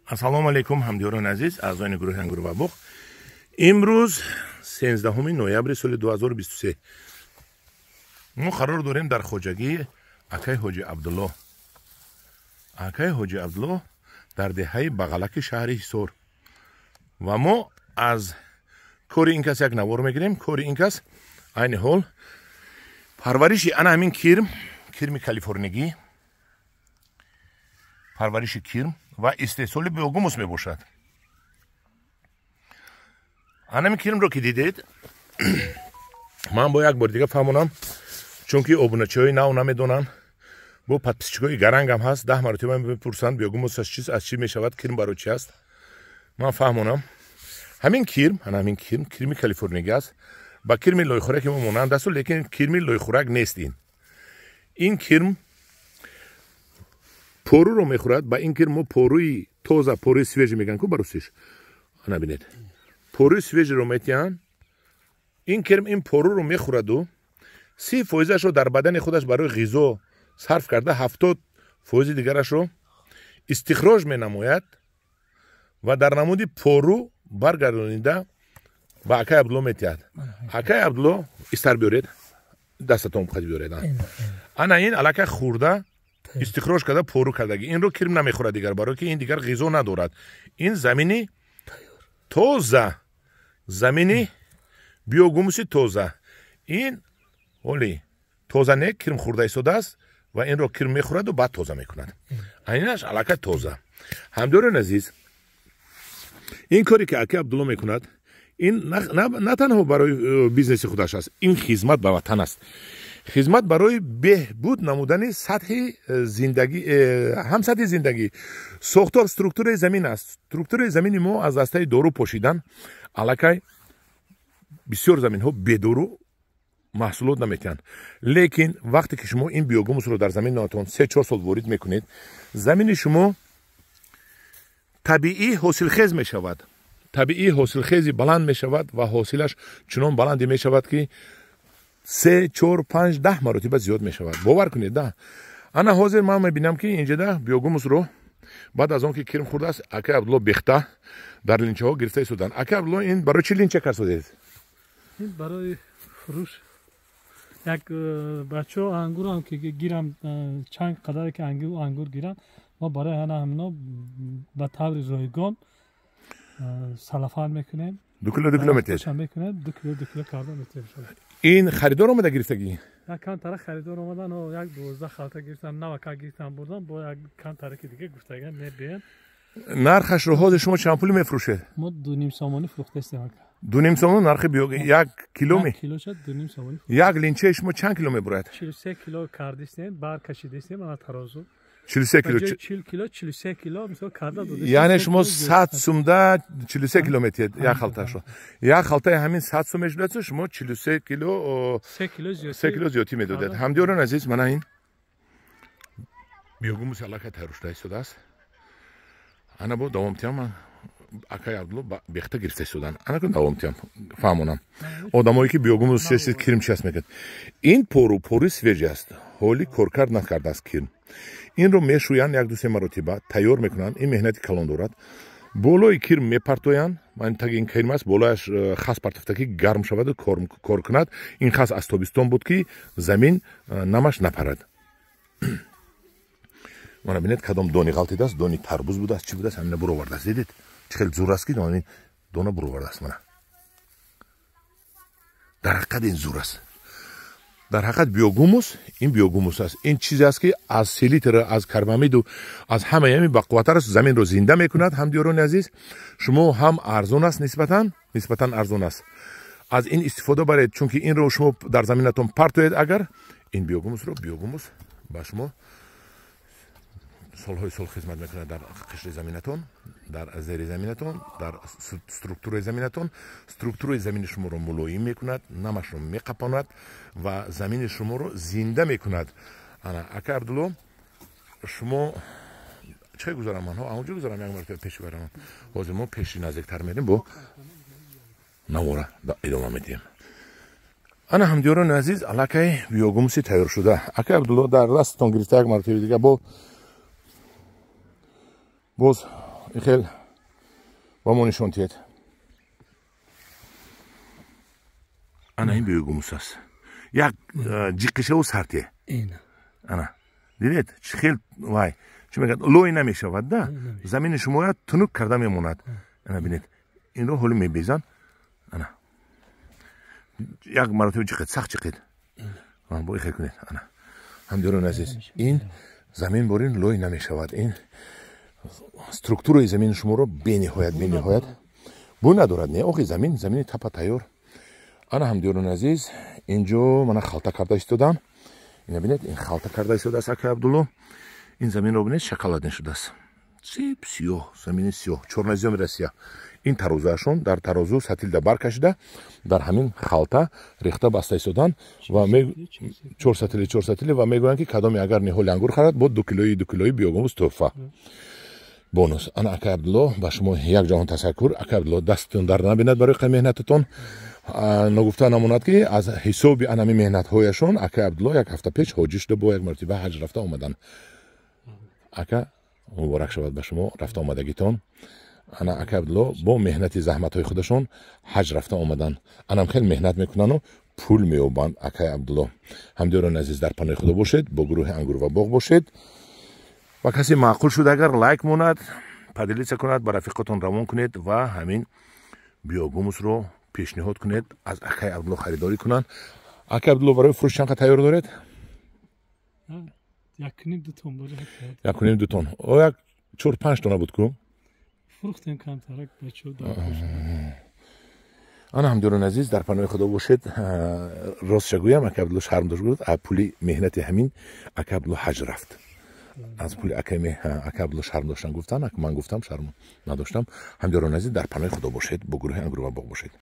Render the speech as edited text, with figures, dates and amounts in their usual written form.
Ассалому алайкум, ҳамдиёрони азиз, аъзоёни гурӯҳи Ангур ва боғ. Имрӯз 13 ноябри соли 2023 мо қарор дорем дар хоҷагии акай Ҳоҷи Абдулло. Акай Ҳоҷи Абдулло дар деҳаи Бағалаки шаҳри Ҳисор. Ва мо аз кори ин кас як навор мегирем. Кори ин кас айни ҳол парвариши ана ҳамин кирм, кирми калифорнигӣ, парвариши кирм ва истеҳсоли биогумус мебошад. Анами кирмро ки дидед, ман бо як бори дига фаҳмонам, чунки обуначиҳои нав намедонанд, бо подписчикои гарангам ҳаст, 10 маротиба мепурсанд биогумус аз чист, аз чӣ мешавад, кирм барои чи аст. Ман фаҳмонам. Ҳамин кирм, ана ҳамин кирм, кирми калифорнигӣ аст, ба кирми лойхӯраки мо монанд асту, лекин кирми лойхӯрак нест. Ин кирм поруро мехӯрад. Ба ин кирм мо поруи тоза, поруи свежий мегӯянд ку ба русиш. Ана бинед, поруи свежийро метиҳанд. Ин кирм ин поруро мехӯраду 30%-ашро дар бадани худаш барои ғизо сарф карда, 70% дигарашро истихроҷ менамояд ва дар намуди пору баргардонида ба акай Абдулло метиҳад. Акай Абдулло, истар биёред, дастатон қад биёред. Ана ин аллакай хӯрда, истихроҷ карда, пору кардагӣ. Инро кирм намехӯрад дигар, барое ки ин дигар ғизо надорад. Ин замини тоза, замини биогумуси тоза. Ин ҳоли тоза не, кирм хӯрда истодааст ва инро кирм мехӯраду баъд тоза мекунад. Инаш аллакай тоза. Ҳамдиёрони азиз, ин коре ки акай Абдулло мекунад, ин на танҳо барои бизнеси худаш аст, ин хизмат ба ватан аст, хизмат барои беҳбуд намудани сатҳи зиндагӣ, ҳам сатҳи зиндагӣ, сохтор, структураи замин аст. Структураи замини мо аз дастаи дору пошидан, аллакай бисёр заминҳо бедору маҳсулот наметиҳанд. Лекин вақте ки шумо ин биогумусро дар заминатон 3-4 сол ворид мекунед, замини шумо табиӣ ҳосилхез мешавад, табиӣ ҳосилхези баланд мешавад ва ҳосилаш чунон баланде мешавад, ки 3, 4, 5, 10 маротиба зиёд мешавад. Бовар кунед, да. Ана ҳозир ман мебинам, ки инҷода биогумусро баъд аз он ки кирм хӯрдааст, акай Абдулло бехта дар линчаҳо гирифта истоданд. Акай Абдулло, ин барои чӣ линча кардодед? Ин барои фурӯш. Як бачаҳо ангурам ки гирам, чанд қадаре ки ангур гирам, мо барои ана ҳамино ба таври ройгон салафан мекунем. 2 кило, 2 кило метиҳед? Мекунем, 2 кило, 2 кило карда метиҳем. Ин харидор омада гирифтагӣ? Як камтара харидор омадан, як 12 халта гирифтан, навака гирифтан, бурдан, бо як камтараки дига гуфтаган мебиям. Нархашро ҳозир шумо чанд пул мефурӯшед? Мо 2,5 сомонӣ фурӯхтастем, ака. 2,5 сомон нархи 1 кило ми? Килоша 2,5 сомонӣ. Як линчаи шумо чанд кило мебурад? 43 кило кардистем, бар кашидистем, ана тарозу. 43 кило? 40 кило, 43 кило мисол карда додистем. Яъне шумо 100 сумда 43 кило метиҳед як халташро. Як халтаи ҳамин 100 сум мешудааст, шумо 43 кило, 3 кило зиёдтӣ медодед. Ҳамдиёрон азиз, мана ин биогумуси аллакай тайёр шуда истодааст. Ана бо давом тиҳам. Ман акай Абдулло бехта гирифта истоданд. Ана кун, давом тиҳам, фаҳмонам одамое ки биогумус чист, кирм чи аст мекунад. Ин пору, поруи свежий аст, ҳоли коркард накардааст кирм. Инро мешӯянд, як, ду, се маротиба тайёр мекунанд. Ин меҳнати калон дорад. Болои кирм мепартоянд. Ман таги ин кирм аст, болояш хас партофта, ки гарм шаваду кор кунад. Ин хас аз тобистон буд, ки замин намаш напарад. Мана бинед, кадом дони ғалтидааст, дони тарбуз будааст, чӣ будааст, ҳамина буровардааст. Дидед, чӣ хел зур аст, ки дони дона буровардааст. Мана, дар ҳақиқат ин зур аст. Дар ҳақиқат биогумус ин биогумус аст. Ин чизе аст, ки аз селитра, аз карбамиду, аз ҳамаи ҳамин бақувваттар аст, заминро зинда мекунад. Ҳамдиёрони азиз, шумо ҳам арзон аст, нисбатан арзон аст, аз ин истифода баред, чунки инро шумо дар заминатон партоед агар ин биогумусро, биогумус ба шумо солҳои сол хизмат мекунад дар қишри заминатон, дар зери заминатон, дар структураи заминатон. Структураи замини шуморо мулоим мекунад, намашро меқапонад ва замини шуморо зинда мекунад. Ана, ака Абдулло, шумо чӣ гузарам? Манҳо анҷо гузарам, як маротиба пеши барам. Ҳозир мо пеши наздиктар мерем, бо навора идома медиҳем. Ана, ҳамдиёрони азиз, аллакай биогумуси тайёр шуда. Ака Абдулло, дар дастатон гирифта, як маротиба дига бо боз Ихел ба мо нишон диҳед. Ана ин биогумус аст. Як ҷиқишаву сарте. Ана дидед, чӣ хел вай чӣ мегӯяд, лой намешавад да, замини шумоя тунук карда мемонад. Ана бинед, инро ҳоли мебезан. Ана як маротиба ҷиқед, сахт ҷиқед, бо ихел кунед. Ана ҳамдиёрони азиз, ин замин борин лой намешавад. Ин структураи замини шуморо бениҳоят бениҳоят бӯ надорад. Не, охи замин замини тапа тайёр. Ана ҳамдиёрони азиз, инҷо мана халта карда истодам. Ина бинед, ин халта карда истодааст акай Абдулло. Ин заминро бинед, шоколадин шудааст, сип сиёҳ, замини сиёҳ, чорназиёми Россия. Ин тарозуашон дар тарозу сатилда баркашида, дар ҳамин халта рехта баста истодан ва чор сатили, чор сатили, ва мегӯянд, ки кадоме агар ниҳоли ангур харад, бо 2 килои, 2 килои биогумус тӯҳфа, бонус. Ана акай Абдулло, ба шумо як ҷаҳон ташаккур. Акай Абдулло, дасттон дард набинад барои қай меҳнататон. Ногуфта намонад, ки аз ҳисоби анами меҳнатҳояшон акай Абдулло як ҳафта пеш ҳоҷӣ шуда, бо як маротиба ҳаҷ рафта омадан. Ака, муборак шавад ба шумо рафта омадагитон. Ана ака Абдулло бо меҳнати заҳматҳои худашон ҳаҷ рафта омадан. Анам хел меҳнат мекунану пул меёбанд акай Абдулло. Ҳамдиёрони азиз, дар паноҳи Худо бошед, бо гурӯҳи «Ангур ва боғ» бошед. Ва касе маъқул шуд, агар лайк монад, поделиться кунад, ба рафиқотон равон кунед ва ҳамин биогумусро пешниҳод кунед, аз акай Абдулло харидорӣ кунанд. Акай Абдулло, барои фурӯш чанд тайёр доред? 1.5-2 тон. 1.5-2 тон. О, як чор панҷ тона буд ку? Фурӯхтем камтарак, бачо. Ана ҳамдиёрони азиз, дар паноҳи Худо бошед. Ростша гӯям, ака Абдулло шарм дошт, гуфт, пули меҳнати ҳамин ака Абдулло ҳаҷ рафт. Аз пули ака Абдулло шарм доштан гуфтан, ман гуфтам, шарм надоштам. Ҳамдиёрони азиз, дар паноҳи Худо бошед, бо гурӯҳи «Ангур ва боғ» бошед.